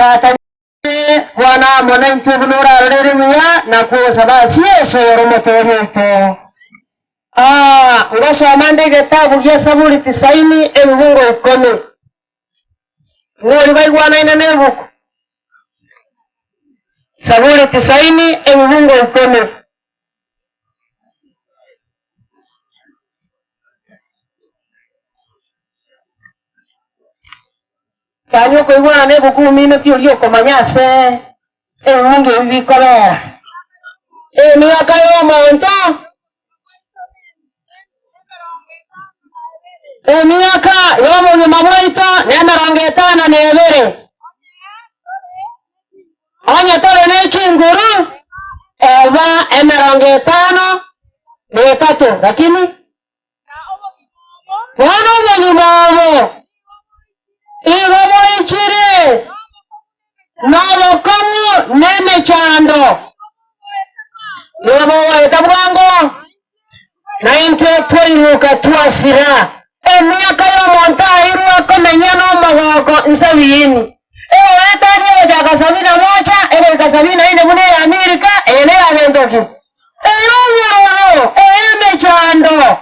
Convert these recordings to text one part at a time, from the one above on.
Tata Bwana amo naintwe buna orarorere buya na kwegosaba ase Yeso ore Omotoori oito. Aa, ngosoma nde egetabu gia Saburi tisaini ebibungo ikomi. Ng'ori baigwanaine nebuku? Saburi tisaini ebibungo ikomi. Yaani okoigwana nebuku omineti oria okomanya ase ebibungo ebi bikobera. Emiaka y'omonto Emiaka y'obogima bwaito nemerongo etano na ebere. Onye tore ne chinguru, eba emerongo etano na etato. Lakini bono obogima obo igo boichire nobokong'u na emechando. Nigo bogoeta bwango, na intwe twairoka twasira. Emiaka y'omonto airwe akomenya nomogoko nsabiini. Egoetania gochaka sabini na moja egoika sabini na ine buna ey'Amerika, eye neyabento ki? Ey'obororo, ey'emechando.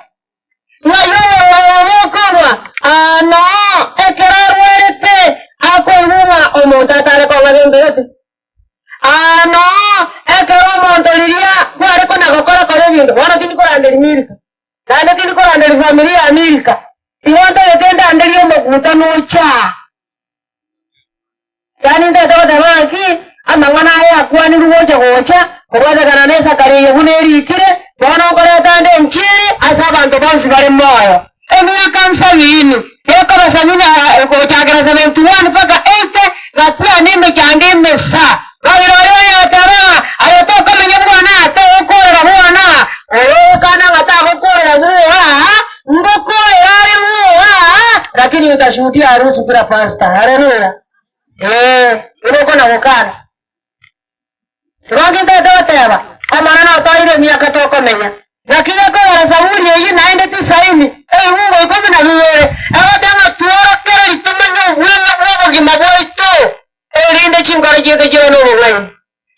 Ng'ai obororo obo bokorwa? Aa noo ekero arwarete akoigwa ng'a omonto atare kong'a gento gete. Aa noo ekero omonto riria kware kona gokora kora ebinto, bono tindi koranderia Milka, naende tindi koranderia familia ya Milka, igo ntagete ndanderie omokutano ocha aa. Yaani ntagete goteba ng'aki, amang'ana aya akwanirwe gocha gocha, kobwatekana na esakari eye buna erikire, bono nkoreta nde enchiri ase abanto bonsi bare moyo. Emiaka nsabiini, gekoba sabini gochakera 71 mpaka 80, gatiana emechando emesa. Babere baria bayoteba ng'a aye tokomenya bwana, togokorera bwana, oyogokana ng'a tagokorera bwoa, ngokorera are bwoa, lakini utashuhudia harusi bila pastor. Haleluya! Ee, buna okona gokana. Igo nki ntagete goteba? Omonene otoeire emiaka tokomenya. Naki gekogera Zaburi eyio naende tisaini, ebibungo ikomi na bibere, egoteba ng'a tworokererie tomenye obweng'e bw'obogima bwaito, erinde chinkoro chiaito chibe nobong'aini.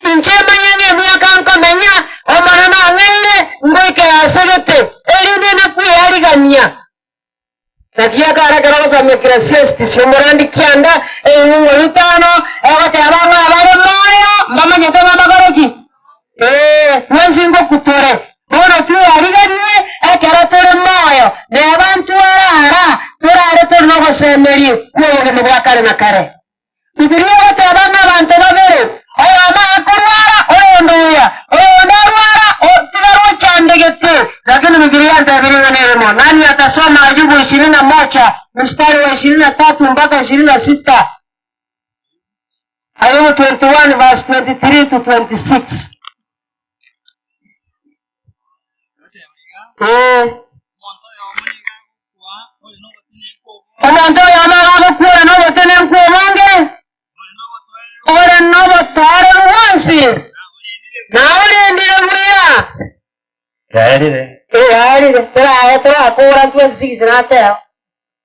Inche manye ng'a emiaka nkomenya, Omonene ang'eire, ngoike aase gete, erinde nakwearigania. Naki ekero ekero ogosoma Eklesiastes omorandi kianda ebibungo bitano, egoteba ng'a abare moyo mbamanyete ng'a mbakore ki? Ee, twensi ngokwa tore. Bono tweariganie ekero tore moyo, neba ntwarara, torare tore nogosemeria kw'obogima bwa kare na kare. Bibilia egoteba ng'a abanto babere, oyomo akorwara, oyonde oya, oyonde arwara, otigara ochandegete. Lakini Bibilia yantebirie ing'ana erimo, Nani atasoma Ayubu ishirini na moja mstari wa ishirini na tatu mpaka ishirini na sita? Ayubu 21 verse 23 to 26. Ee. Omonto oyomo iga agokuora nobotenenku obonge, ore nobotoereru bwonsi, na orendire buya. Yaerire. Ee, yaerire. Torae torakora 26 nateba.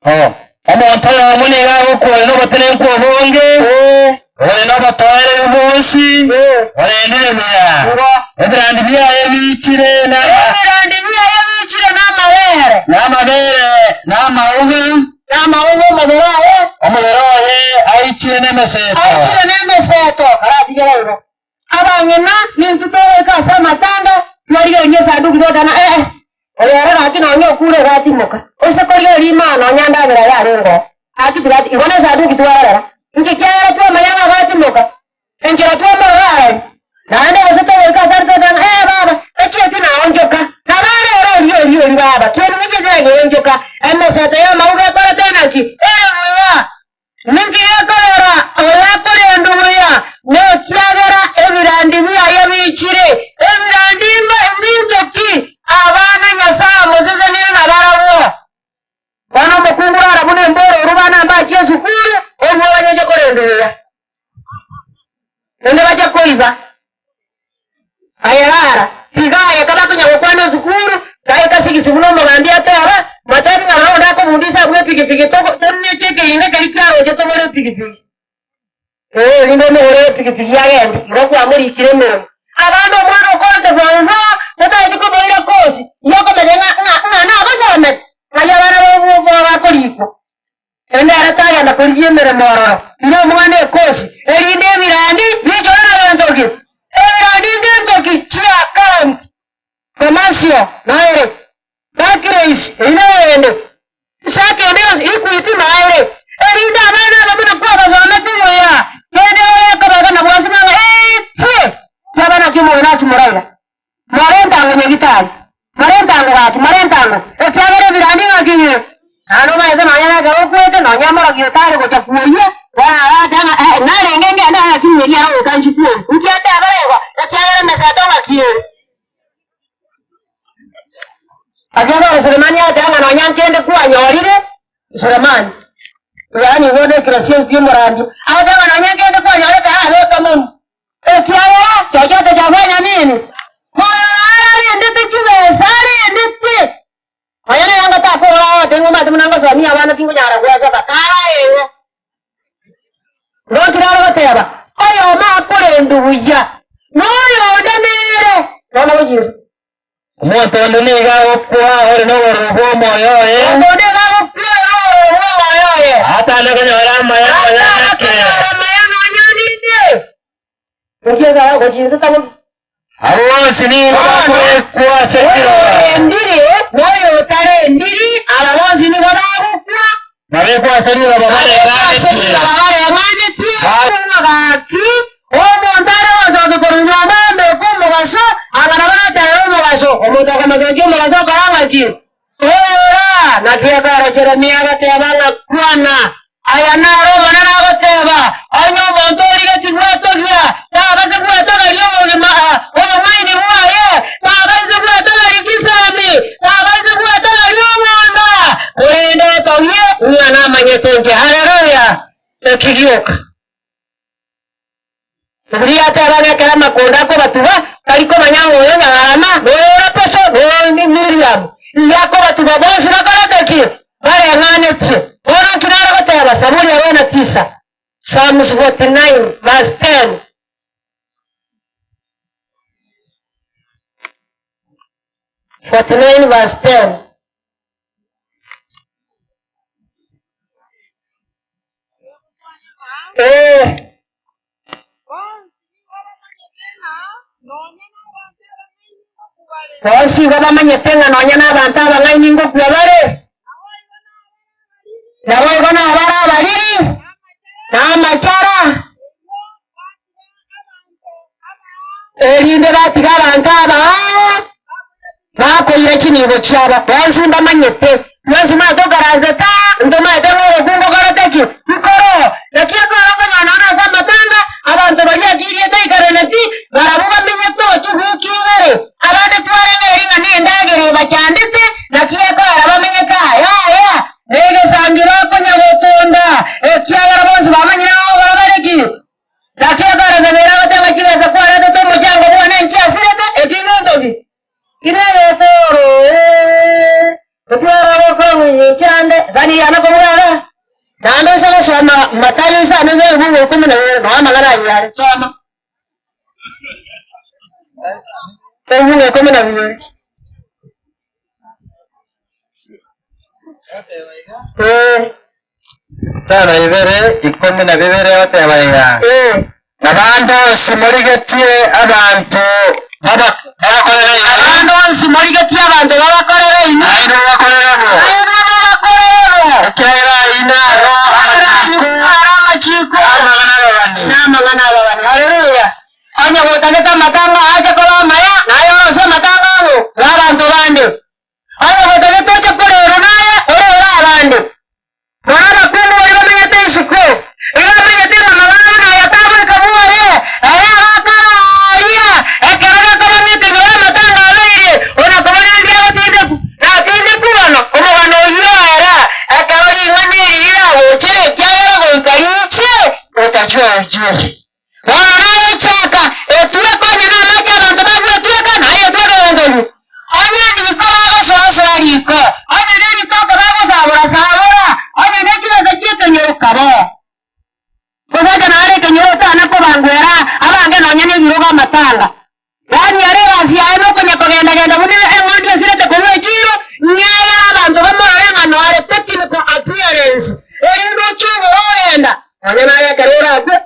Oh, omonto oyomo nigo agokuora nobotenenku obonge, Ee. ore nobotoereru bwonsi, Ee. orendire buya. Igo. Ebirandi biaye biichire nama- Ebirandi biaye biichire namabere. namabere na amauga. Na amauga omobere oye. Omobere oye aichire nemeseto. Aichire nemeseto. Karatigere igo. Abang'ina, nintwe togoika ase amatanga, twarigereria esanduku toteba ng'a ee, oyo ere gaki nonya okure iga atimoka, ose korigereria imana nonya ndagera yarenge oo, gaki tigati, igo na esanduki twarorera. Inki kiagera twamanya ng'a gatimoka? Enchera twamorora arari. Naende gose togoika ase are toteba ng'a ee baba, tachieti naonchoka, nabo ere ere oria oria oria baba, kieni ninche nere Emesete y'amauga ekorete naki? Ere buya. Ninki gekorera oyokorendwa buya? Nekiagera ebirandi biaye biichire. Ebirandi mbinto ki? Abana Nyasae amosesenire nabarabwo. Bono omokungu rara buna emboro orwo bana mbachie esukuru, orwo banyeche korendwa buya. Naende bache koiba. Aye rara, tiga aye kabakonya gokwana esukuru, gaika sigisi buna omogambi ateba, motebi ng'a rora onde akobundisa abwo epigipigi togo toneche ekeinga keria kiaroche togore epigipigi. Ee, erinde omogorere epigipigi agende, igo kwamorikire emeremo. Abande omwana okorete form four, totageti komoira kosi, igo okomanya ng'a ng'a ng'a nagosomete, ng'ai abana bo bakorikwa. Naende ere tagenda korigia emeremo ororo, ira omwana ekosi, erinde ebirandi biichore na gento ki? Ebirandi ngento ki? Chiaccount, commercial, naere, Barclays, eyio neyende, Sacco ende yonsi, Equity naere, erinde abana aba buna kwabasometi buya, kende orekobeka na bwasima ng'a eche, kiaba naki omong'ina ase moraira. Morente ango nyagitari, morente ango gaki, morente ango, ekiagera ebirandi ng'aki ng'e. Naende omanyete nonya na ekero okwete, nonya omorogi otare gocha kwoyia, bono agoteba ng'a eh, narenge ngende aa lakini erio ere goika inche kwoyia. Inki atebere igo? Ekiagera emeseto ng'aki ere. Ekiagera ore Sulemani agoteba ng'a nonya nkende kwanyorire, Sulemani, yaani igo nekirasiasi ki'omorandia, agoteba ng'a nonya nkende kwanyorete abeka monwe. Ekiagera chochote chafanya nini? Moyo ararendete chibesa arendete. Nonya nere anga takogora agote ng'a omanyete buna ngosomia abana tingonyara gwesoka, karaeng'o. Igo nki nare goteba? Oyomo akorendwe buya, na oyonde nere bono gochia inse. Omonto onde nigo agokwa ore nobororo bw'omoyo oye. Omonto onde nigo agokwa ore nobororo bw'omoyo oye. Atana konyora amaya nonya Atana ng'ake. konyora amaya nonya ninde. Naki ase aya gochia inse taboki. Abwo bonsi nigo bakorekwa ase Oyo riroba. orendire na oyo otarendiri, aba bonsi nigo bagokwa. Babekwe ase riroba Babekwe ase bareng'anetie. riroba bareng'anetie. Gaki, omonto are gosokia korwa nyomba ambekwe omobaso, anga nabo naterere omobaso. Omonto okomosokia omobaso okora ng'aki? Oyora! Naki ekero Jeremia agateba ng'a kwana, aya naro Omonene agoteba, Onye omonto origetie gwetogia, tabase gwetogeria obogima obong'aini bwaye, tabaise gwetogeria chisemi, tabaise gwetogeria obonda, korende etogie ng'a namanyete inche. Haleluya! Eki gioka. Bibilia yateba ng'a ekero amakonda akobatuba, tari komanya ng'a oyo Nyagarama, na oyo Raposo, na oyo Miriamu. Igo akobatuba bonsi bakorete ki? Bareng'anetie. Bono nki nare goteba? Saburi arobaini na tisa, Psalms 49 verse 10. 49 verse 10. Ee. Bonsi igo bamanyete ng'a nonya nabanto abang'aini ngokwa bare, naboigo nabare abariri, na amachara, erinde batige abanto abaao bakoira chinibo chiabo. Bonsi mbamanyete, mwensi mwatokaranse taa, ntomaete ng'a ogokunga okorete ki? Nkoro. Naki ekero okonyora nonya ase amatanga, abanto baria akiriete aikaraneti, barabwo bamenyete oo chibuki ibere, abande twarenge eri ng'a nendagera ebachandete, naki ekoera bamenyete aa? Yaya, negesangi bakonya gotonda, ekiagera bonsi bamanyire ng'a ogokora bare ki? Naki ekarosabera agoteba chibesa kwaretete omochango bwane nchiasirete, eki ngento ki? Inegekoro ee, otware obokong'u inchande, sani yane kobwara. Naende ase gosoma Mathayo isano ime ebuku ikomi na ibere noa amang'ana ayio are, soma. Ebuku ikomi na bibere. Ee. Isano ibere ikomi na bibere oteba iga, Ee. Abanto onsi morigetie abanto babakorere inwe. Abanto onsi morigetie abanto babakorere inwe. Nainwe mobakorere bo. Nainwe mobakorere bo. Ekiagera ayio naro amachiko. Naro amachiko. Amang'ana ababani. Namang'ana ababani. Haleluya. Onye gotagete amatanga aache koba amaya, naye orose amatanga ang'o? Nabanto bande. Onye gotagete oche korerwa naye, orere abande. Bono abakungu baria bamenyete isiko, igo bamanyete ng'a mama buna oyo tagoika bwoye, ere agakara aaria, ekero gekoba ng'ekenyoro amatanga abeire, ona kobora erio agotindekwa, natindekwe bono, omogano oyio oera, ekero ring'ana eri riragoche, ekiagera goika riiche, otachwe ujue. Bono nagochaka etweka onye namache abanto bagwetweka, naye otweke gento ki? Onye riko bagosoasoa riko, onye ne ritoke bagosabora-sabora, onye ne chibesa chi'ekenyoro kabo. Omosacha nare ekenyoro.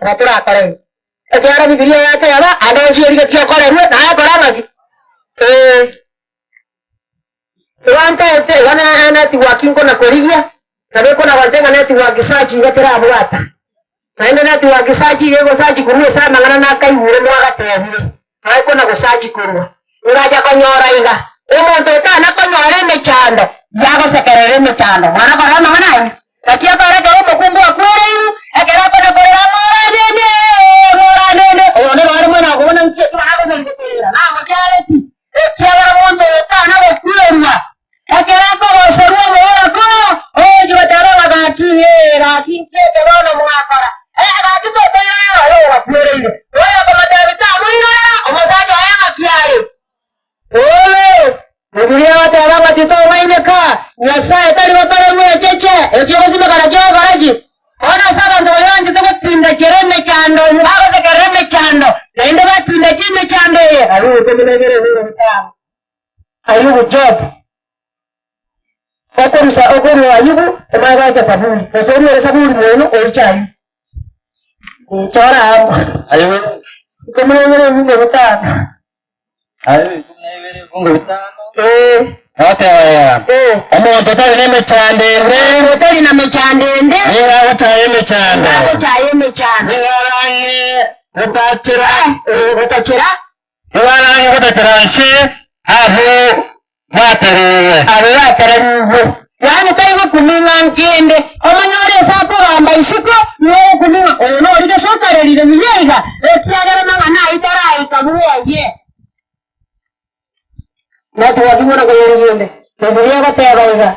Nabo torakorerwe. Ekiagera Bibilia yateba, ande onsi origetie okorerwe, naye kora ng'aki? Ee. Iga ntaete, iga ne enetwork nkona korigia, nabo ekona gontebia ng'a network search iga terabwata. Naende network search iga egosearch korwa ase amang'ana nakaigure mwagatebire, nabo ekona gosearch korwa. Ngacha konyora iga, omonto otana konyora emechando, yagosekerera emechando, mwana korora amang'ana ayio. Naki akore ekero omokungu akwereirwe, ekero akona korera, Morandende, morandende, oyonde nore mwene okobuna nki ekio baragosaria gotorera, namochareti. Ekiagera omonto oyo tana gokwerwa, ekero akogoserwa omooroko, ogochia goteba ng'a gaki ee, gaki nki eke bono mwakora? Ee, gaki totoirorera oyo obakwereire. Oyokomotebia tamoirorera, omosacha oye ng'aki are? Obe! Bibilia egoteba ng'a titong'aineka, Nyasae tari gotorerwa echeche, ekio ogosimeka nakio ogokora ki? Bono ase abanto baria banchete gotindachera emechando, onye bagosekerera emechando, naende batindache emechando eye, Ayubu 12 ebinto bitano. Ayubu, Job. Okorusa okorua Ayubu omanye gocha Saburi, gose oruere Saburi moino oiche Ayubu. Chora amo. Ayubu. 12 ebinto bitano. Ayubu 12 ebinto bitano. Ee. Goteba, Ee. Omonto tari nemechando ende. Omonto tari na mechando ende. Nigo agochaya emechando. Nigo agochaya emechando. Nigo arang'e gotachera. Ee, gotachera. Nigo arang'e gotachera inse abwo batererigwe. Abwo batererigwe. Yaani tari gokuming'a nkende. Omanye ore ase akogamba isiko, nigo ogokuming'a oyo nori gose okarerire buya iga, ekiagera mang'ana ayio taraika bwoye. Network buna koyerigia ende. Bibilia egoteba iga,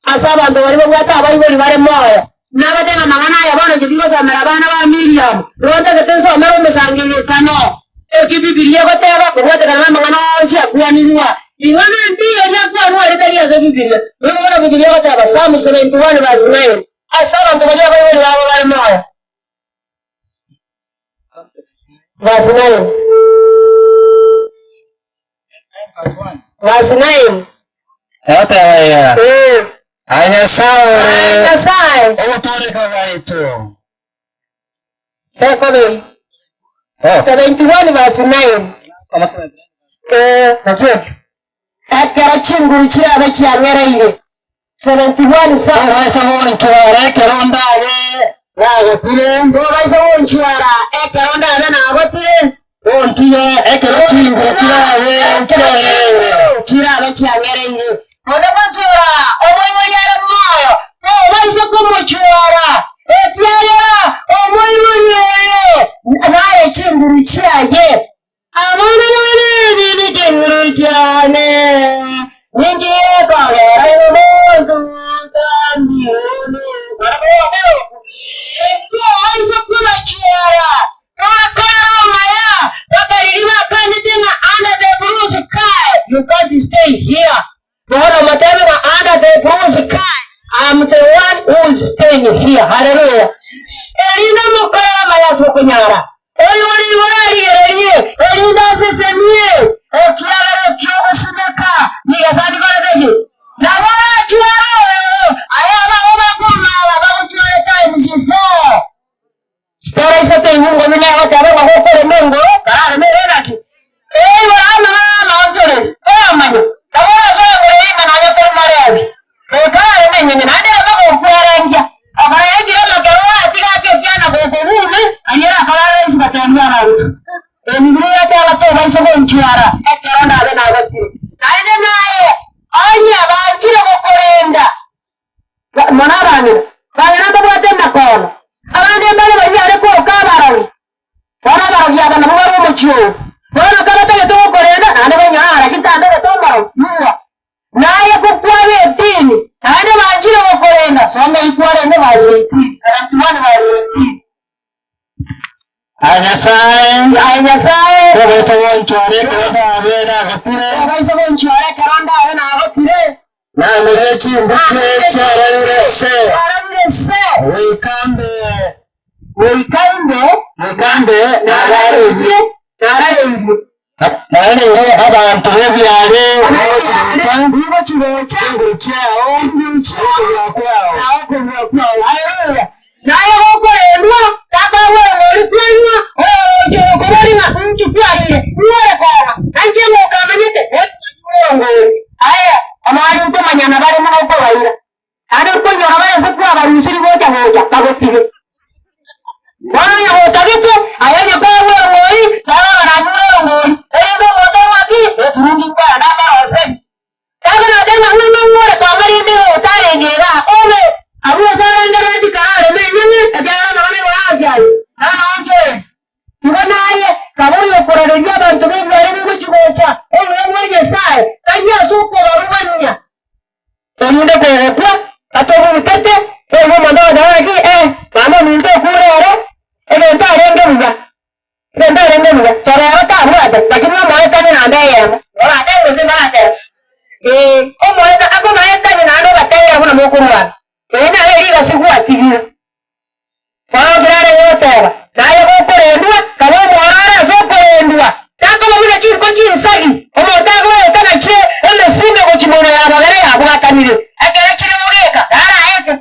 Ase abanto baria babwate abaibori bare moyo, nabatebe amang'ana aya bono inche tingosomera abana ba Miriam, igo ntagete nsomere omosangererekano. Eki Bibilia egoteba kobwatekana namang'ana onsi akwanirwa. Ing'ana endiyo eria akwanwa ere tari ase Bibilia. Nigo bono Bibilia egoteba, Psalm 71 verse 9, Ase abanto baria abaibori babo bare moyo. Verse 9. Verse 9. Egoteba iga, Eh. Aye Nyasae ore Aye Nyasae. ogotooreka gwaito. Ekobei. Oh. 71 verse 9. Eh, nakio ekio. Ekero chinguru chiabe chiang'ereire. 71 sa. Tobaisa gonchwara ekero ndabe nagotire. Tobaisa gonchwara ekero ndabe nagotire. Gontige ekero chinguru chirabe chiang'ereire. Chirabe chiang'ereire. Onde bwensi ora omoibori are moyo, tobaisa komochwara, ekiagera omoibori oyo naye chinguru chiaye. Abana bane ebibe chinguru chiane, ninki gekogera igo monto ntambirwe? Tobaisa kobachiera, tobakorera amaya, mpaka riria bakanete ng'a under the blue sky you can't stay here. Bono motebe ng'a under the blue sky I'm the one who is staying here. Haleluya! Erinde mokorere amaya ase okonyara. Oyore igoro arigererie, erinde asesenie, ekiagera eki'ogosimeka rigesa ndikorete ki? Nabo orachware oyo, aye abao bakomaba bagochware times four. Chitara isato ebungo bine agoteba ng'a gokorema engoro, karareme ere naki? Igoro amang'ana amaonchoreri, toramanya, nabo orasoe engoro ime nonya tori morebi. Goika arareme enyene, naende reme gokwerengia. Okayaikire amakero oratiga ake ekiana gokobume, aria erakore are rahisi gotebia abanto. Ebibilia yateba tobaisa gonchwara ekero ndabe nagotire. Naende naye, onye banchire gokorenda, Mono abang'ina, bang'ina mbabwate amakono, abande mbare baria bare koka abarogi. Bono abarogi aba nabwo bare omochie oo. Bono kabatagete gokorenda, naende bainyora ng'a naki ntandogete omorogi, igwa. Naye kokwaba etini, naende banchire gokorenda, soma eyio kwarenge verse 18, 71 verse 18. Aye Nyasae, Aye Nyasae, tobaisa gonchora ekero ndabe nagotire. Tobaisa gonchora ekero ndabe nagotire. Namerie chimbuche chiarabire se. Chiarabire se. Goika mbe. Goika imbe. Goika mbe narareirie. Narareirie. Narareirie abanto b'ebiare nigo chigocha. Chinguru chiao. Chinguru chiao. Okobua kwao. Na okobua kwao. Haleluya. Naye gokorendwa, takagwera. Ee, omoeta akobaetania naende obatengera buna mokorwana. Eri nario rigasi gwatigire. Bono kera arenge goteba, Naye gokorendwa, kaba omwororo ase okorendwa. Takoba buna chinko chinsagi, omonto agoeta nachio emesumbe gochia monwa ya babere yabwatanire, ekero chire bogeka, naraete.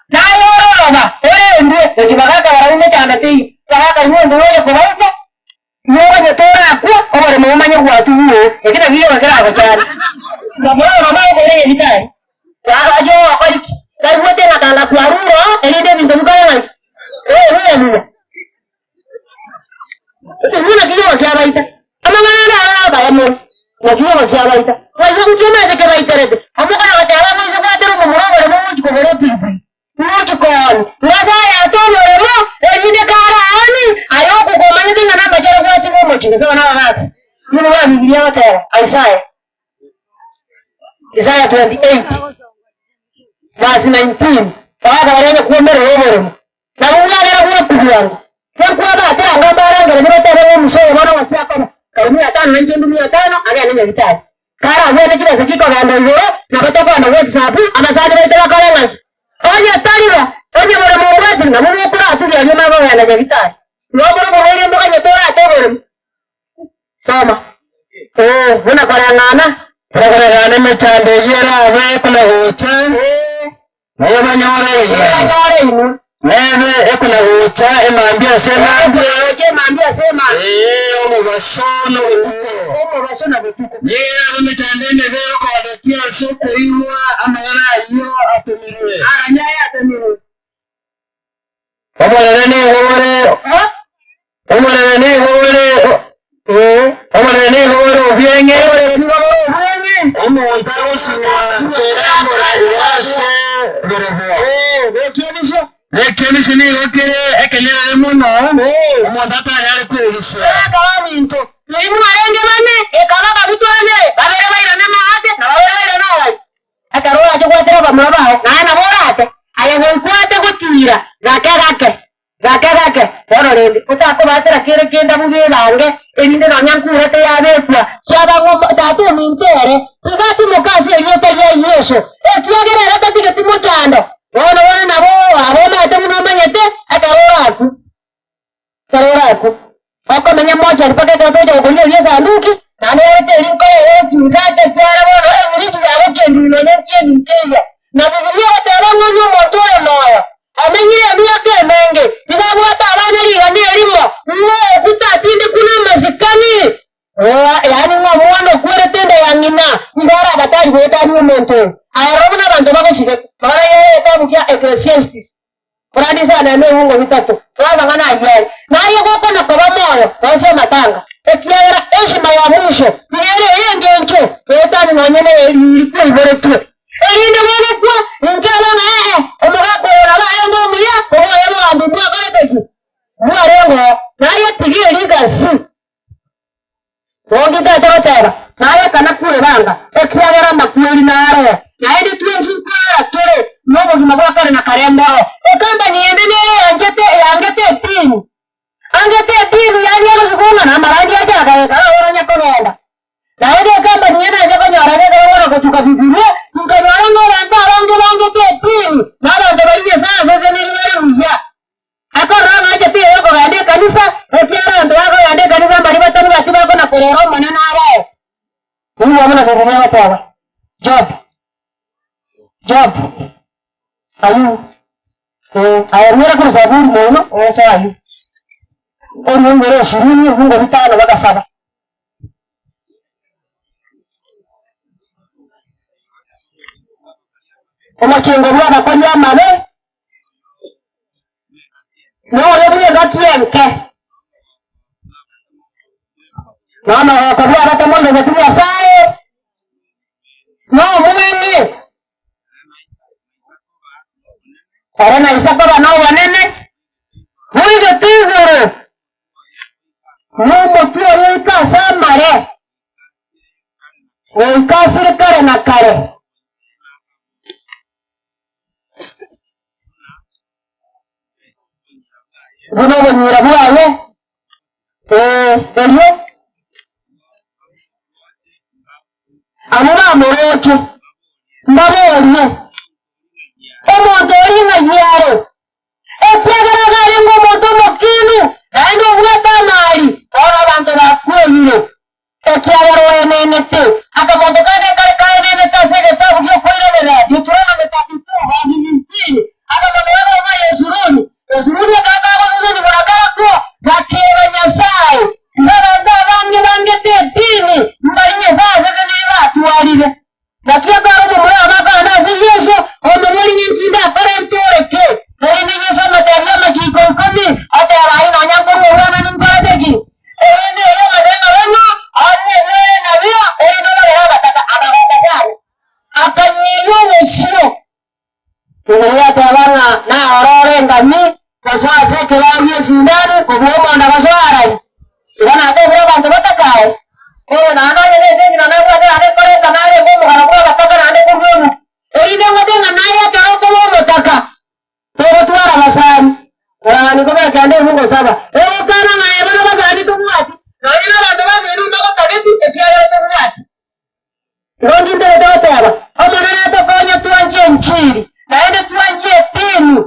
Naye ororoba, orendwe, gochia bagaka barabwo mechando teiyo, bagaka inwe onde oye kobaita, Noganyete orakwa, oboremo bomanye gwatugwa oo, eki nakio gioka keragochande. Momura oo nomanye koira nyagitari, twagacha ogokora ki? Naigwete ng'a tanga kwarure oo, erinde ebinto bikore ng'ai? Ee, buya buya. Ekio nakio gioka kiabaita. Amang'ana ande aya abaya mono, nakio gioka kiabaita. Mwaigwa nkiomanyete kebaiterete, omokana goteba moise gwatera omomura oboremo omochie kogora epiripiri. Mochikooni, Nyasae ate oboremo, erinde kare aoni, aye okogwa omanyete ng'a namachare gwatiga omochie, gose abana aba bake. Nigo buna Bibilia egoteba, Isaya, Isaya 28 verse 19, Bagakaba kwomerera oboremo, nabwo bwabera bwatubwango, Nkoabatera anga mbarangererie batebe ng'a omusa oyo bono ng'aki akoba, kare 500 na inche ndue 500 agende nyagitari. Karabwate chibesa chikogenda igoro, nabo tokogenda WhatsApp, abasani baito bakore ng'aki? Onye tari bo, onye boremo mbwatire, nabwo bokoraturia aria omanye kogenda nyagitari. Igo bore oborwaire mboganyete orate oboremo. Soma. Ee, buna koreng'ana. Buna koreng'ana emechando eyio erabe ekona-gocha. Ee. Nobanyore inwe. Nobanyore inwe. Nebe ekona-gocha emambia ase emambia. Ekona-gocha emambia ase emambia. Ee, omobaso na obotuko. Omobaso na botuko. Nigo erabe emechando emebe y'okogokia ase okoigwa amang'ana ayio atomirwe. Aranywe aya atomirwe. Oborere nigo bore Oborere nigo bore Oborere nigo bore obieng'e Oborere nigo bore obweng'e. Omonto agosinywa kwerambora igoro ase borobwo. Nekiebisio. Nekiebisio nigo kere ekenyerere mono, omonto atanyare kwebisia. Ekaba minto, nainwe barenge bane, ekaba babutoranire, babere bairane maate, na babere bairane aye. Ekero orache gwatera abamura bao, naye nabo orate, aye goikwate gotiira gake gake, gake gake. Bono rende, otakobatera kere kende abwo bebange, erinde nonya nkure teyabekwa, kiaba ng'a tata ominto ere tiga atimoke ase erieta ria Yeso, ekiagera ere tatigeti mochando. Bono bono nabo abomanyete buna omanyete, ekero orakwe. Ekero orakwe, okomenya mochari mpaka ekero togocha gokorigereria esanduki, naende yarete eri nkore ere chinsa ekiagera bono ebiriji biagokendirie nonya nkieni nkeiyo. Na Bibilia egoteba ng'a onye omonto ore moyo, omenyire emiaka emenge, nigo abwate abana rigana erimo, ng'a okwo tatindekwa namasikani. Yaani ng'a omwana okwerete enda ya ng'ina nigo arabatari goetania omonto oyo. Aye rora buna abanto bagosigete. Magana ayio egetabu kia Ecclesiastes. Korende ase aya nemebungo bitato, amang'ana ayio are, na aye gokona koba moyo gose amatanga, ekiagera eshima ya mwisho nigo ere ey'engencho goetania nonya ney'eriri kwaiboretwe. Erinde gogokwa, inkebe ng'a ee, omogaka oyo nabo arenge omuya, kobua oyo omogambi mbwakorete ki? Mbwarenge oo. Naye tiga erigasi. Bono tata goteba, Naye kana kwebanga, ekiagera amakweri naro, naende twensi nkwera tore nobogima bwa kare na kare mboro. Ekambani ende nere eyanchete eyangete edini, angete edini yaani agosukwa ng'a namarandi ache agaika aoranya kogenda. Naende ekambani eye nacha konyora gekero ng'ora gotuka Bibilia, nkanyora ng'a abanto abange bangete edini, na abanto baria Nyasae asesenirie bare buya. Akorora ng'a ache teiyo kogenda ekanisa, ekiagera abanto bakogenda ekanisa mbaria batabwati bakona korera Omonene abae. Nigo buna Bibilia egoteba, Job, Job, Ayubu, eh, aye rwera korwa Zaburi moino oche Ayubu, orue igoro ishirini ebungo bitano mpaka saba. Omochengo bw'abakori amabe. Noyo bw'engaki enke, na omogoko bw'abatamoirogeti Nyasae, na omweng'e ore naisa koba nobonene boigete igoro, na omotwe oye oike ase amare, goika asire kare na kare. Buna obonyira bwaye, ee, erio abwo bamoroche. Mbabokie, mbaborie, Omonto oria ng'ai are? Ekiagera iga arenge omonto omokiinu, naende obwate amari, bono abanto bakweire, ekiagera oenenete. Akamonto kande nkare kaenenete ase egetabu gi'okoiranerera, Deuteronomy 32 verse 15, Akamonto gakogwa Yesuruni, Yesuruni ekero kagosesenigwa na karakwo, gakeba Nyasae. Igo abanto abange bangete edini, mbari Nyasae asesenirie batwarire. Naki ekero omomura obo akogenda ase Yeso, omoboria ninki ndakore ntooreke? Erinde Yeso amoteebie amachiiko ikomi, oteba, Aye nonya nkorua obwana ninkorete ki? Erinde erio omotebie ng'a bono onye ebi ore nabio, erinde obabere abataka. Akagoka sana, akanyiria obosio. Bibilia eteba ng'a naorore engami gosoa ase ekebao gi'esindani kobua omonda gosoa arari. Igo natebire abanto batakae. Oyo naende onye nese eng'ina nabwate naende nkorenta narenge omogano bw'abataka naende korwa omokia. Erinde ngote ng'a naye ekero okoba omotaka, togotwara abasani. Korang'ani kobeke ande efungo saba. Egokana ng'a eba nabasani tobwati, nonye nabanto bamino mbagotageti ekiagera tobwati. Igo nkinterete goteba, Omonene atokonye twanche enchiri, naende twanche etini.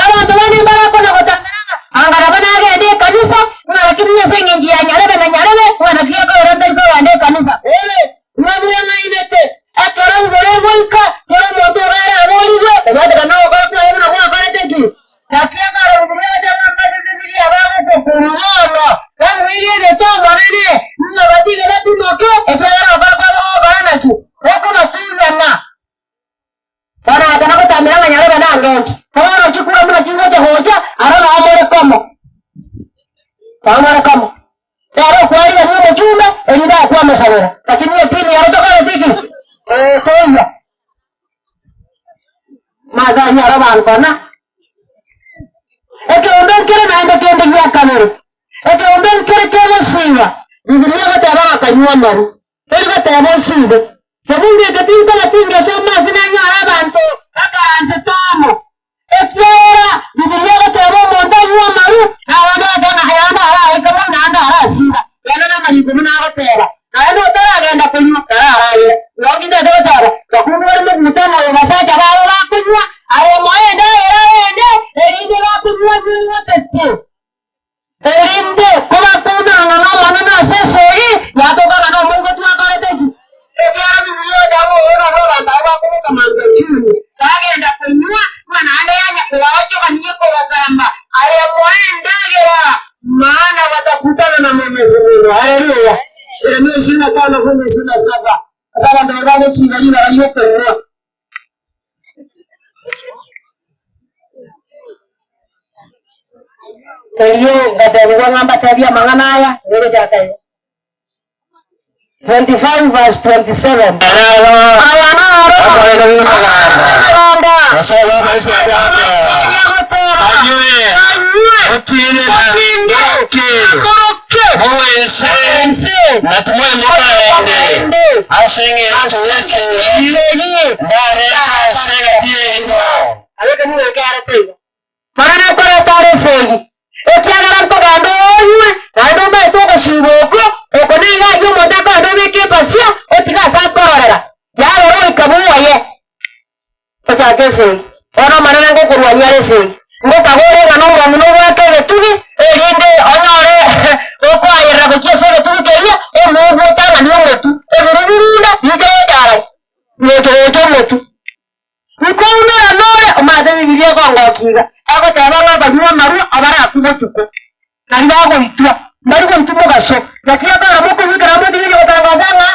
Abanto bande mbarakona gotang'ana ng'a anga nabo nagende ekanisa, ng'a lakini ase eng'encho ya nyarebe na nyarebe, ng'a naki gekorora ntari kogenda ekanisa. Ee, mwabweng'ainete, ekero igoro egoika, kera omonto iga araborigwe, kobwatekana nogokora kwaye buna mwakorete ki? Naki ekero Bibilia egoteba ng'a mbasesenirie abagokwa korwa bono, babuirie egete Omonene, ng'a batige batimoke, ekiagera ogokora kwabo gokora naki? Gokobatunyana. Bono agakana gotambera ng'a nyarebe nangenche. Bono chikura buna chingocha gocha, aro nao more komo. Nao more komo. Ere okwarigania omochumbe, erinde akwe amosabera. Lakini etini ero tokoreti ki? Ee, toiyo. Maganya aro bankona. Ekeombe nkere naende kende gia kabere. Ekeombe nkere kegosiiba. Bibilia egoteba bakanywa amaru. Teri goteba osiibe. Kebungo eke tinkoba tingesoma ase nanyore abanto bakaransete amo. Ekiagera Bibilia egoteba omonto anywe amaru, na abande bagateba ng'a ayande araike mono naende arasiiba. Naende namariko buna agoteba. Naende otaragenda konywa, tararagera. Igo ngintete goteba, bakungu bare mokutano oyo basacha babo bakonywa, aye moe endagera erende, erinde gakonywa anywe Erinde kobakuunana n'Omonene ase esegi, yatoka ng'a nomoika twakorete ki? Ekiagera Bibilia egoteba ng'a oyo nabwo abanto abwo bakoboka mambia chuni, bagenda konywa, ng'a naende yanya kobaochogania kobasamba, aye moe endagera, maana batakutana na Mwenyezi Mungu. Haleluya! Yeremia 25 fungu 27. Ase abanto baria bagosiiba ribaga ri'okonywa. Erio ngatebigwa ng'a mbatebie amang'ana aya, erio gochaka iga. 25 verse 27. Aya naro amang'ana Anywe, otinde, akoroke, moense, na timoimoka naende, ase engencho y'esegi ndarente ase egati yaino. Mana nakorete are esegi, ekiagera nkogenda onywe, naende omanyete ogosiiba oko, oko nigo aria omonto akogenda obeke epasia, otige ase akororera, yabera oika bwoye. Gochaka esegi. Bono Omonene ngokorwania are esegi, ngokagore ng'a nomong'ina obwate egetugi, erinde onyore gokoayerera gochia ase egetugi keria, omougwe otang'anie omotu, ebirubirunda biike gocha aroro, gocha gocha omotu. Nkoumera nore, omanyete Bibilia ekongokia iga, egoteba ng'a abanywa amarwa abarakwe botuko, Nari bagoitwa, mbari goitwa mogaso. Naki ekero mokoigwekera motigerie gotangasa ng'a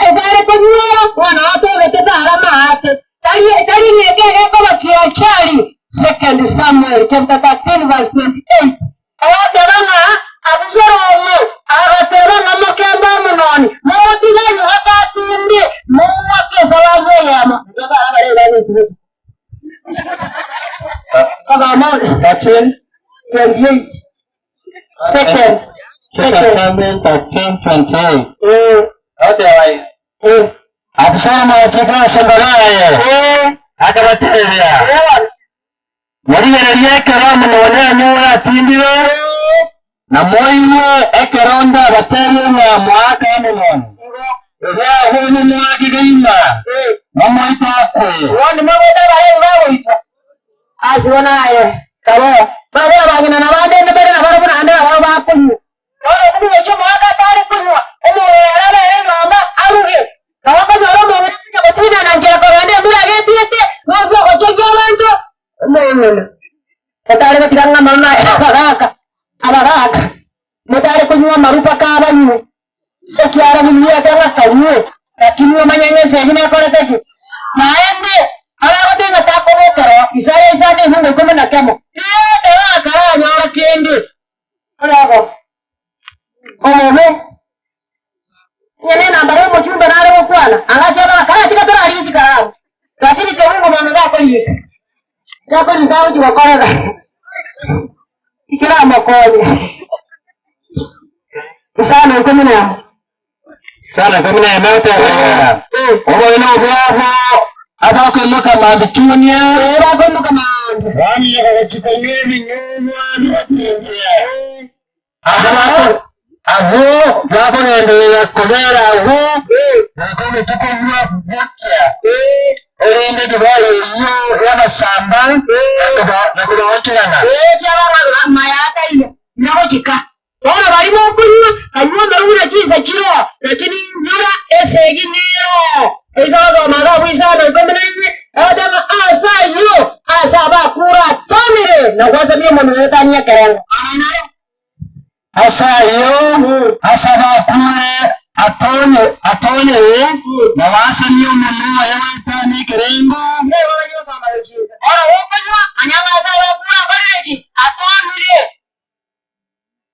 ase are konywera, ng'a natogete tara maate. Tari tari ng'eke egekoba ki'achari, Second Samuel chapter 13 verse 28. Agateba ng'a Abusalomu agateba ng'a mokembe Amunoni, momotige anywe akatinde, momoake esabari eyemo. Nigo barabare bagoitwa botuko. Kosoma 13, 28. Second. Second Second. Samuel 13, 28. Eh, Oteba iga. eh, Abusalomu agachika abasomba baye, eh, akabatebia, eh, Morigererie ekero Amunoni anyure atindire, na moigwe ekero ndabatebie ng'a moake Amunoni. Erio agwo momoake keima, momoite akwe. Bono mogote abarebi bagoitwa. Ase bono aye, kare, babere abang'ina na bande inde mbare nabarabwo naende nabarabwo bakonywa. Bono okwo gochia omoaka atare konywa, omorweri ere abere enyomba, aruge. Nabo okonyora omong'ina onya gotinana nchera korende embura getiete, nokwo ogochegia abanto, omong'ina. Otare gotiga ng'a amaru aye abagaaka, abagaaka, motare konywa amaru mpaka abanywe, ekiagera monyuete ng'a kanywe, lakini omanye ng'a ense eyio nekorete ki? Naende aragotebie ng'a takobokerwa, Isaya isano ebungo ikomi na kemo, ekero akaranyora kende. Orego omobe, onye nenamba y'omochumba nare gokwana, agateba ng'a kare tiga torarigie chikaramu, lakini kebungo bono gakoriika, gakoriika agochia gokorera tikeramokonya. Isano ikomi na emo. Isano ikomi na emo egoteba iga, Oboene obwabo abakoimoka mambia chunia, Ee, bakoimoka mambia. Bamiyoka gochia konywa ebinyugwa bibatindie. Abwo abwo bakogenderera kobera agwo goika obotuko bwa bokia, erinde edivai eyio y'amasamba na kobaonchorana. Bono baria mokonywa, kanywa amaru buna chinsa chiroo, lakini inyora esegi nero. Ase ogosoma iga abwo isano ikomi na inye, egoteba ng'a ase ayio ase abakure atomire na gwasamia omonwa oetanie ekerengo. Aye naro. Ase ayio ase abakure atonyire na gwasamia omonwa oye oetanie ekerengo. Nigo baria gosoma chinsa. Bono gokonywa, manya ng'a ase abakure akorire ki? Atomire.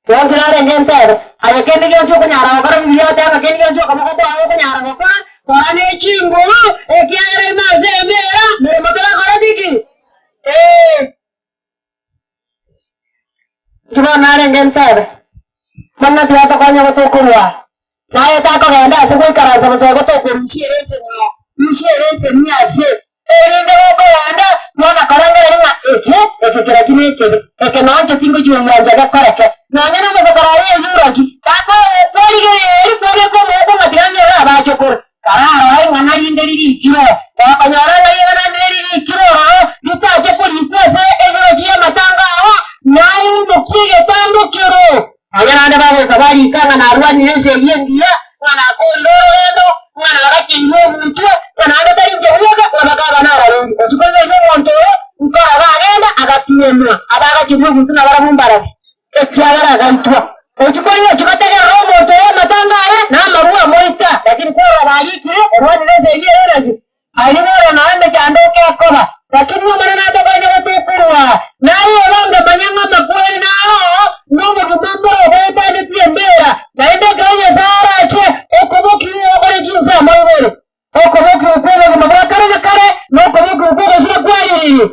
Bono narenge ntebe, Aye kende gionsi okonyara gokora mbuya oteba, kende gionsi okoboko kwao okonyara gokora, kora ne chinguru, ekiagera ime ase embeera meremo torakoreti ki? Ee. Inki bono narenge ntebe, Buna tiga tokonye gotokorwa aa, naye takogenda ase goikaransa bosa igo tokorusia ere esenio, rusia ere esenio ase, erinde gokogenda mwana korengereria ng'a eke, eke kerakio nekebe, eke nonche tingochia gwancha gekoreke. Nonya nomosokoro aye oyio orochi, takorigereria kobeka omogoko ng'a tiga ng'ire abachokoro, kararore ing'ana rinde ririkire oo, gokonyora ng'a ring'ana rinde ririkire ororo ritache korikwa ase ebirochi y'amatanga ao, naye oimokie egetambo kero. Nonya naende bagoika barika ng'a narwanire ense eyio engiya, ng'a nakoorire orogendo, ng'a nagacheirwe ogutwa, ng'a naende tari inche bweka, ng'a bakaba nararenge. Gochia koigwa omonto oyo, nkorora agenda agatuomwa, abagachirwe ogutwa nabarabwo mbarabwo, ekiagera agaitwa. Gochia koigwa ochia gotegerera omonto oyo amatanga aye, na amarwa amoita, lakini kwarora barikire, orwanire ense eyio ere naki? Aye bono noe emechando okekoba, lakini Omonene atokonye gotokorwa. Naye obange manya ng'a amakweri naro na obogima mboro oboetanetie embeera, naende ekero Nyasae arache, okobokigwa gokore chinsemo ibere, okobokigwa kw'obogima bwa kare na kare, na okobokigwa kw'ogosira kwa ririri.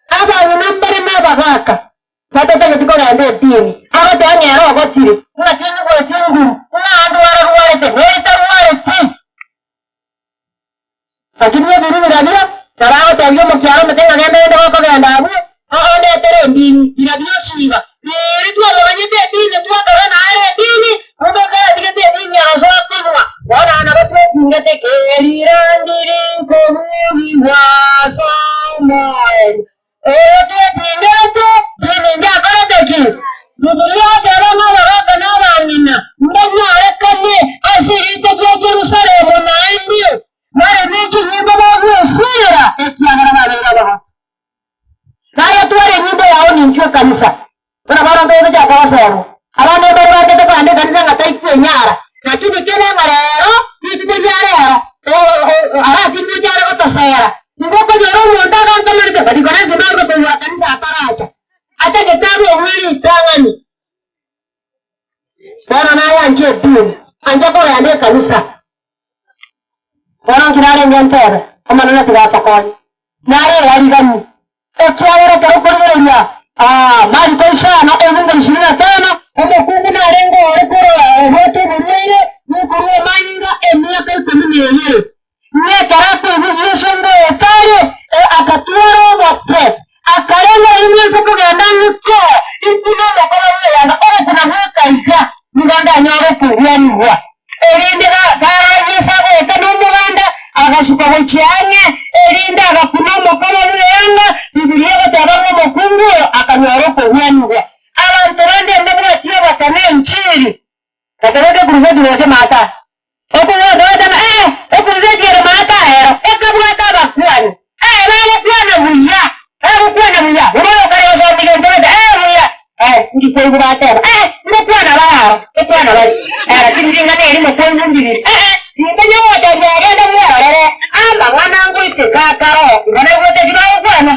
Abang'ina mbare nabagaaka, batatageti kogenda etini, agoteba ng'a ere ogotire, ng'a tinyigweti nguru, ng'a ndwara-rwarete, neri tarwareti. Lakini ebiru birabio nabagotebia omokiaro omote ng'a genda ogende gokogenda abwo, oondetere endini. Birabio osiiba, Riiri twamomanyete edini, twakaba nare edini, kumbe ekero atigete edini agasoa konywa. Bono nabo twetingete kerirandiri nkobugiwa ase omoerio. Oyo twetingete, dini njakorete ki? Bibilia eteba ng'a abagaaka na abang'ina mbanyorekane ase erieta ria Yerusalemu naende bare ne chinyimbo bagwesiira, ekiagera babeire abagotu. Naye tware enyimbo yao ninchwe ekanisa, buna bono ntogochaka goserwa. Abande mbare bachete kogenda ekanisa ng'a taikwenyara, lakini kebe ng'a rero, rituko ria rero, aratindwe oche are gotosera, igo okonyora omonto agantomerete, but iko lazima abe koigwa kanisa ataracha, atagete abe obwe ritang'ani. Bono naye anche edini, anche kogenda ekanisa. Bono nki narenge ntebe, Omonene tiga atokonye. Naye eyarigani, Ekiagera ekero okorigereria Mariko isano ebungo ishirini na tano, omokungu narenge ore korwa obwate oborwaire bw'okorua amanyinga emiaka ikomi na ebere, na ekero akoigwa Yeso ngoeta are, agatwara obote, akarengwa ime ase kogenda ng'iko, intime omokono bw'eyanga, ogokuna gweka iga, nigo ndanyore okobwanigwa, erinde kara Yeso agoeta. enchiri, Ekero ekekuruseti gocha maata, okogenda ogoteba, Ee, ekuruseti ere maata ero, ekabwata abakuani. Ee, bagokwana buya, bagokwana buya, buna oyokare gosomia gento gete, Ee, buya. Ee, inki kwaigwa bateba? Ee, ngokwana bare aro, ngokwana bare. Ee, lakini ring'ana eri mokoigwa ndiri, Ee, rinde nogotebia ogende bwerorere amang'ana ngoiteka akaro, igo naigwete eki bagokwana.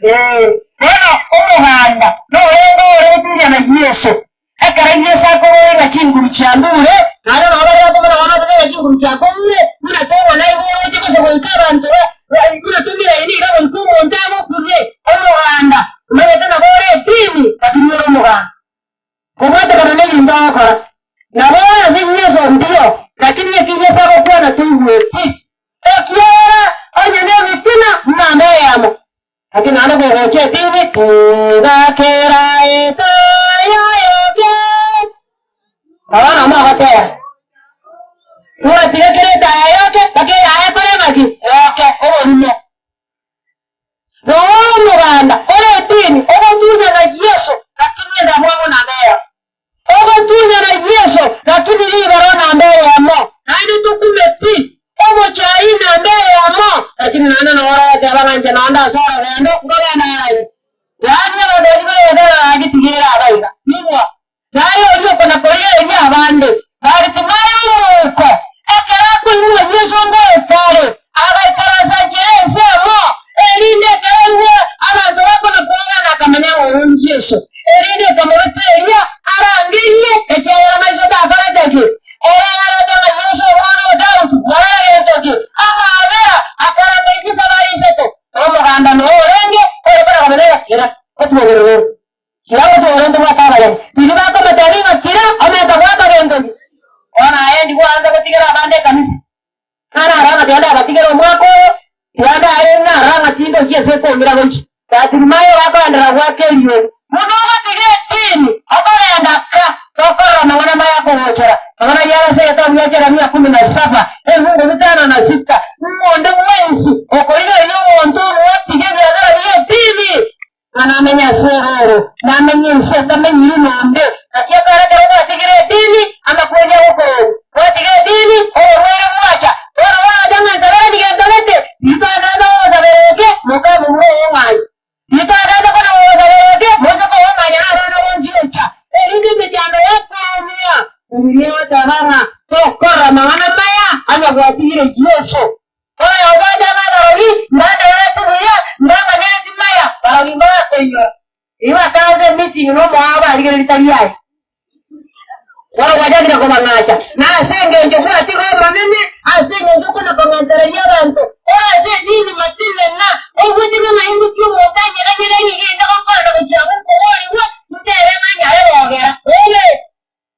Ee, bono omoganda norenge ore gotunyana Yeso. Ekero Yeso akoboria ng'a chinguru chiandure, naende nabo baria bakomanya bono akoboria ng'a chinguru chiakong'ire, buna tong'ana igo oroche gose goika abanto ba buna tomiraini iga goika omonto agokure omoganda, omanyete nabo ore etini lakini ore omoganda. Kobwatekana nebinto agokora. Nabo ore ase Yeso mbuya, lakini eki Yeso agokwana toigweti. Ekiagera onye nebitina, muna eyemo. Lakini naende kogocha etini, tiga kera etaya yoke. Bono mogotera, ng'a tiga kera etaya yoke, mpaka eyaye ekore ng'aki? Yoke, oborimo. Nonya omoganda ore etini ogotunyana Yeso, lakini endamwamu namba eyemo. Ogotunyana Yeso, lakini ribero namba eyemo, naende tokumeti obochai namba eyemo, lakini naende noro orateba ng'a inche nonde ase orogendo nkogenda aye. Yaani abanto baria bare goteba gaki tiga ere aba iga. Igwa, naye oria okona korigereria abande, Baritimayo omouko, ekero akoigwa ng'a Yeso ngoeta are, agaikaransa nchera ensemo, erinde ekero aigwa abanto bakona koang'ana akamanya ng'a oyo n'Yeso. Erinde ekamobeta eria arangerie, ekiagera maiso takorete ki? Ere agarete ng'a Yeso omwana o Daudi, morore gento ki? Amaabera, akarangeria chisabari isato, na omoganda noo orenge ore kona komanya ng'a kera otwogererwe. Kera gotwora ntobwate abageni, riria bakomotebia ng'a kira, omenta goaka gento ki? Bono aye ndigwansa gotigera abande ekanisa. Narara ng'a tiga ndabatigere omwaka oyo, tiga ndaye narara ng'a tindochi ase ekong'ira gochia. Batimayo bakogenderera goaka eriogi, Buna ogotiga etini, okogenda ka, tokorora amang'ana maya akogochera. Amang'ana ayio are ase egetabu gia Jeremia kumi na saba, ebibungo bitano na sita, Ng'a onde bwensi okorigereria omonto omotige ebiasara bi'etini, Ng'a namenye ase erooro, namenye ense etamenyiri nonde. Naki ekero ekero gwatigire edini, amakweri agokororwa. Gwatiga edini, oborwaire bwacha. Bono bwagacha ng'a nsabere nigento gete, ritogenderete gogosabera eke, mokamomura oyong'anyi. Ritogenderete kona gogosabera eke, moise koyong'anya na abana bonsi ocha. Erinde emechando yakoumia. Bibilia egoteba ng'a tokorora amang'ana maya onye gwatigire Yeso. Bono ogocha nabarogi mbandabareti buya, mbamanyereti maya, barogi mbakoinyora. Riria bakaansa emeeting nomoao barigereria tari aye. Bono gwachakire kobang'acha, na ase engencho gwatiga Omonene, ase engencho okona kong'entereria abanto, ore ase edini matinena, oigwete ng'a ingoki omonto anyeganyege rigende gokora gochia abwo nkoborigwe, ntere ng'a nyare gogera. Obe!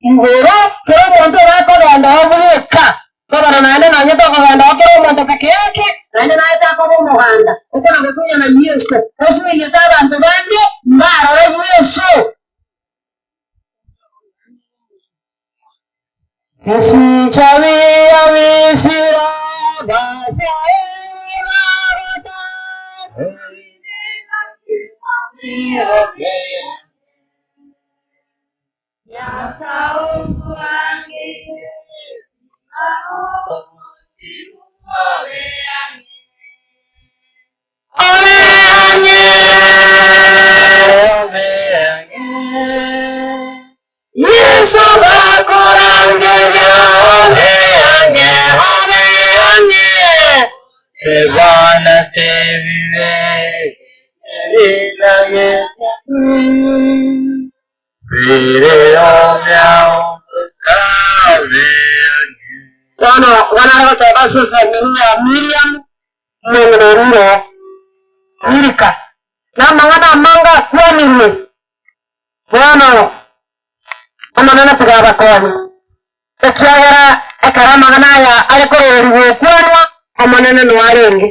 Igoro, kera omonto iga akogenda oo bweka, kobana naende nonye tokogenda oo kera omonto peke yake, naende naye takoba omoganda okona gotunyana Yeso, osoeriete abanto bande mbarore Yeso. Bisicha bia bisira basae babata. Yeso bakorangeria obe ang'e, obe ang'e. Ebana sebibe sebinagesa Bono banare goteba ase efamiri ya Miriam, omong'ina orure oo, Milika, na amang'ana amange akwanirwe. Bono Omonene tiga abakonye, ekiagera ekero amang'ana aya are koroberigwa gokwanwa, Omonene noyo arenge.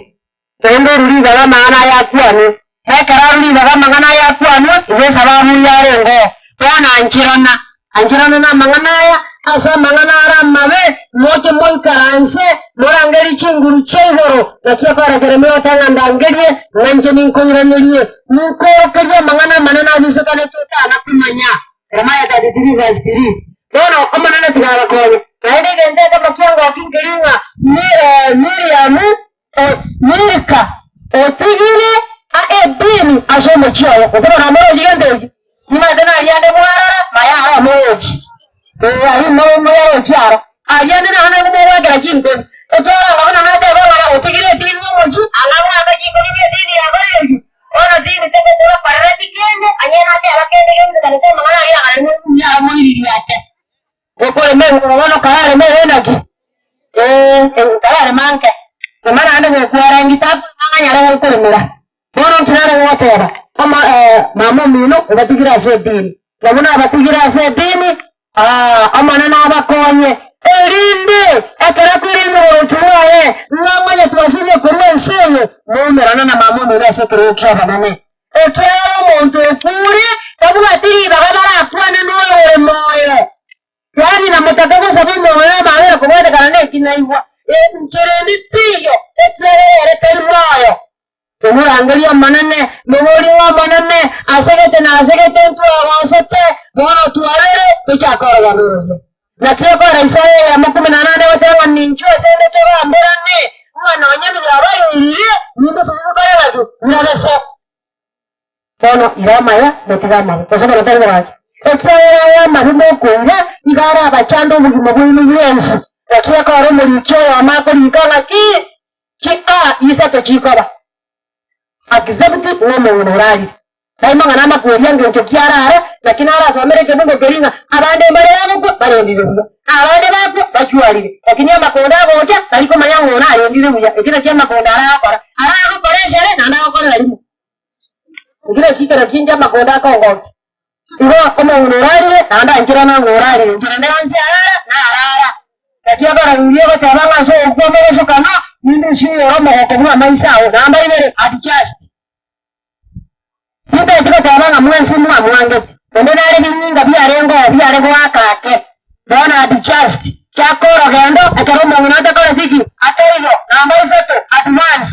Naende orure ribaga amang'ana aya akwanwe, na ekero arure ribaga amang'ana aya akwanwe, igo esababu yarengeo. Bono ancherana, ancherana namang'ana aya, ase amang'ana are amabe, moche moikaranse, morangerie chinguru chia igoro. Naki ekora Jeremia ogoteba ng'a ndangerie, ng'a inche ninkoiranerie, ninkoorokerie amang'ana amanene abisekanete otana komanya. Jeremiah 33 verse 3. Bono Omonene tiga abakonye. Naende egento ekemo kiangokia nkeri ng'a Miriamu o Milka otigire edini ase omochie oye. Gose bono amorochi gento ekio? Nimanyete naria ande mwarora, maya aro amorochi. Ee, ayio moyarochi aro. Aria ande naro nainwe mogoakera chinkori. Ekiagera ng'a buna nateba ng'a otigire edini omochie, ang'e agoaka chinkori bw'edini yakorire ki? Bono dini tegotebakorereti kende, ang'e nateba kende geusekanete amang'ana aria agare nobuya aro moiririate. Gokorema engoro bono karareme ere naki? Ee, karareme anke. Rema naende gokwara engita akorema ng'a anyare gokoremera. Bono inki nare goteba? Ama mama omino obatigire ase edini. Na buna abatigire ase edini, aa, Omonene abakonye, erinde ekero akoirania oboronge bwaye, ng'a amanye twasirie korwa ense eye, moumerane na mama omino ase ekerogo ki'obonene. Ekiagera omonto okuure tabwati ribaga barakwane noyo ore moyo. Yaani namotake gosaba omoyo amabera kobwatekana neki naigwa, enchera ende teiyo, ekiagera ere tari moyo. Tomorangerie Omonene, moborie ng'a Omonene asegete na asegete ntwagosete, bono twarere, tochake orogendo roria. Naki okora Isaya eyemo kumi na nane goteba ng'a ninchwe ase 'nde togamberane, ng'a nonya biabairire, nimbe ase bikore ng'aki? Birabese. Bono ira amaya, motige amabe, gose bono tari bogaki? Ekiagera aya amabe mokoira, igo arabachande obogima bwaino bwensi. Naki ekora omoriki oyomo akorika ng'aki? Chi a isato chikoba, accept ng'a omong'ina orarire. Daima ng'a namakweri angencho ki arare, naki narasomere ekebungo keria ng'a abande mbare bagokwa barendire buya, abande bakwa bachwarire, lakini amakonda agocha tari komanya ng'a one arendire buya, eki nakio amakonda aragokora, aragokora esere naende agokorera rimo. Eki nakio ekero kinche amakonda akongokia. Igo omong'ina orarire, naende ancherana ng'a orarire, inche naende onsi arara, narara. Naki abarauria ogoteba ng'a ase ogokwa omobosokano, nindusie oyore omogoko bw'amaiso ao, namba ibere, adjust. Tintageti goteba ng'a mwensi mwamwangete, onde nare binyinga biarenge oo biare goaka ake. Bono adjust, chaka orogendo ekero omong'ina atakoreti ki? Ataiyo. Namba isato, advance.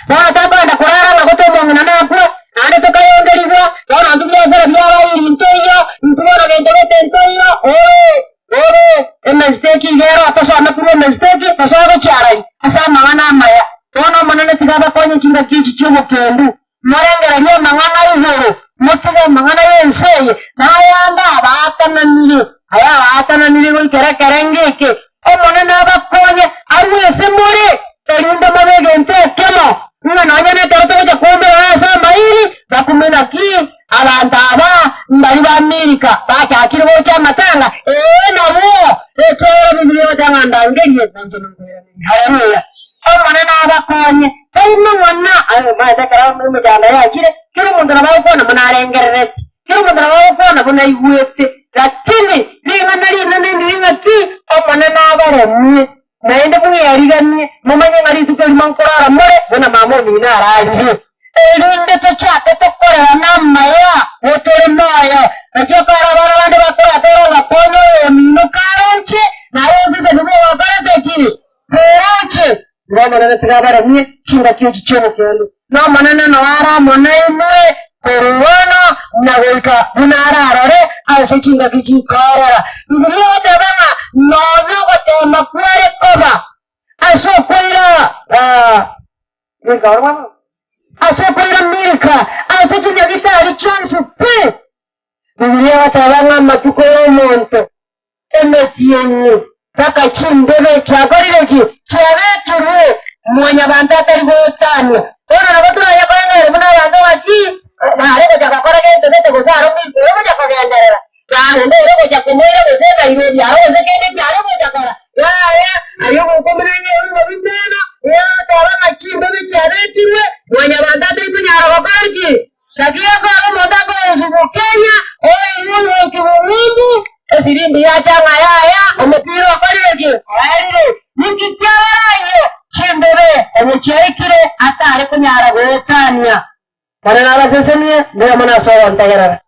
Bono takoenda korara ng'a gote omong'ina nakwe, naende tokayongerigwa, bono intwe biasara biabairi ntoiyo, intwe bono gento gete ntoiyo, oo, bobe emistake iga ero tosome korwa emistake, tosoe gochia arai ase amang'ana amaya. Bono Omonene tiga abakonye chingaki echi chi'obokendu, morengererie amang'ana igoro, motige amang'ana y'ense eye, na ayande abaatananire, aya abaatananire goikera ekerengo eke, Omonene abakonye arue ase more, erinde mobe egento ekemo, ng'a nonya nekero togocha koumberana ase amairi, bakume naki abanto aba mbari ba Milika bachakire gocha amatanga, ee nabwo, ekiagera Biblia egoteba ng'a ndangerie, na inche ninkoiranerie. Haleluya! Omonene abakonye, tari mang'ana aye omanyete ekero emechando yachire, kera omonto nabo agokwana buna arengerereti. Kera omonto nabo agokwana buna aigwete, lakini ring'ana rinene ndiri ng'a ki? Omonene abaremie, naende mweriganie, momanye ng'a rituko erimo nkorara more buna mama omino ararire, erinde tochake tokorerane amaya gotore moyo. Naki okore abana bande bakoratora ng'a konya oyo omino karoche, naye oseseni bw'ogokorete ki? Koroche. Igo Omonene tiga abaremie chingaki echi chi'obokendu, na Omonene noo are amo nainwe korwa bono na goika buna ararore ase chingaki chikoorora. Bibilia egoteba ng'a nonya ogoteema kware koba ase okoira ase okoira Milka ase chinyagitari chionsi pi. Bibilia egoteba ng'a amatuko y'omonto emetienyi mpaka chimbebe chiakorire ki? Chiabekirwe. Mwanyabanto atari goetania. Bono nabo toranye korengereria buna abanto ng'a ki, nare gocha gokora gento gete gose aro minto ore gocha kogenderera, na onde ore gocha komoira gose Nairobi aro gose kende ki are gocha kora. Yaya, aye ogokumina ng'a ebibe bimeno, yateba ng'a chimbebe chiabekirwe, mwanyabanto atari konyara gokora ki? Naki ekero omonto akorusigwa Kenya, oirwe goikigwa ng'umbu, esirimbi yacha ng'a yaya, omopira okorire ki? Oerire. Ninki kiagera ayio? Chimbebe onye chiaikire atare konyara goetania. Bono nabasesenie, mbuya mono ase ogontegerera.